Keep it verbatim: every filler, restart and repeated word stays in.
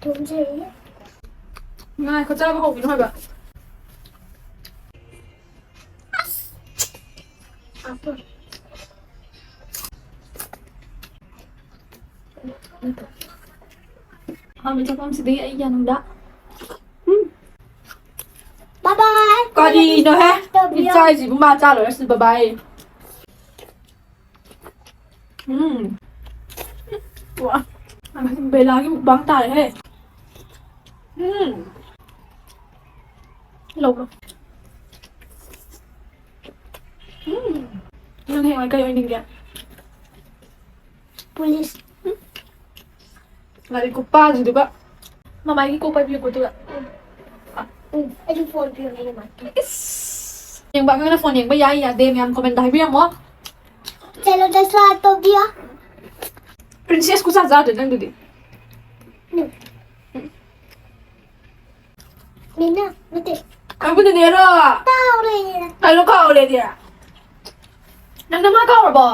ꯊꯣꯡꯖꯩ꯫ ꯉꯥꯏꯈꯣ, ꯆꯥꯕ ꯍꯧꯕꯤꯅꯣ ꯍꯥꯏꯕ꯫ ꯑꯍꯥꯟꯕ ꯆꯥꯐꯝꯁꯤꯗꯤ ꯑꯩ ꯌꯥꯅꯤꯡꯗ꯫ ꯎꯝ꯫ Bye bye. ꯀꯔꯤꯅꯣꯍꯦ? ꯇꯧꯕꯤꯌꯣ꯫ ꯏꯆꯥꯁꯤꯕꯨ ꯃꯥ ꯆꯥ ꯂꯣꯏꯔꯁꯤ ꯕꯕꯥꯏ꯫ ꯎꯝ꯫ ꯋꯥ꯫ ꯕꯦꯂꯥꯒꯤ ꯃꯨꯛꯕꯥꯡ ꯇꯥꯔꯦꯍꯦ꯫ ꯎꯝ꯫ ꯂꯧꯔꯣ꯫ ꯎꯝ꯫ ꯅꯪ ꯍꯌꯦꯡꯋꯥꯏ ꯀꯩ ꯑꯣꯏꯅꯤꯡꯒꯦ? ꯄꯨꯂꯤꯁ꯫ ꯂꯥꯏꯔꯤꯛ ꯈꯨꯄꯥꯁꯤꯗꯨꯒ꯫ ꯃꯃꯥꯏꯒꯤ ꯀꯣꯛ ꯄꯥꯏꯕꯤꯌꯨꯀꯣ, ꯑꯗꯨꯒ꯫ ꯎꯝ, ꯑꯩꯁꯨ ꯐꯣꯟ ꯄꯤꯔꯝꯒꯦ, ꯃꯃꯥ꯫ ꯏꯁ! ꯌꯦꯡꯕ ꯑꯉꯥꯡꯅ ꯐꯣꯟ ꯌꯦꯡꯕ ꯌꯥꯏ ꯌꯥꯗꯦ ꯃꯌꯥꯝ ꯀꯣꯃꯦꯟꯗ ꯍꯥꯏꯕꯤꯔꯝꯃꯣ꯫ Channel subscribe ꯇꯧꯕꯤꯌꯣ꯫ ꯄ꯭ꯔꯤꯟꯁꯦꯁ ꯈꯨꯆꯥ ꯆꯥꯗ꯭ꯔꯦ ꯅꯪꯗꯨꯗꯤ꯫ ꯎꯝ꯫ ꯃꯤꯅ ꯅꯠꯇꯦ꯫ ꯑꯩꯕꯨ ꯅꯦꯅꯦꯔꯣ? ꯀꯥꯎꯔꯦ꯫ ꯀꯩꯅꯣ ꯀꯥꯎꯔꯦꯗꯤ? ꯅꯪ ꯅꯃꯥ ꯀꯥꯎꯔꯕꯣ?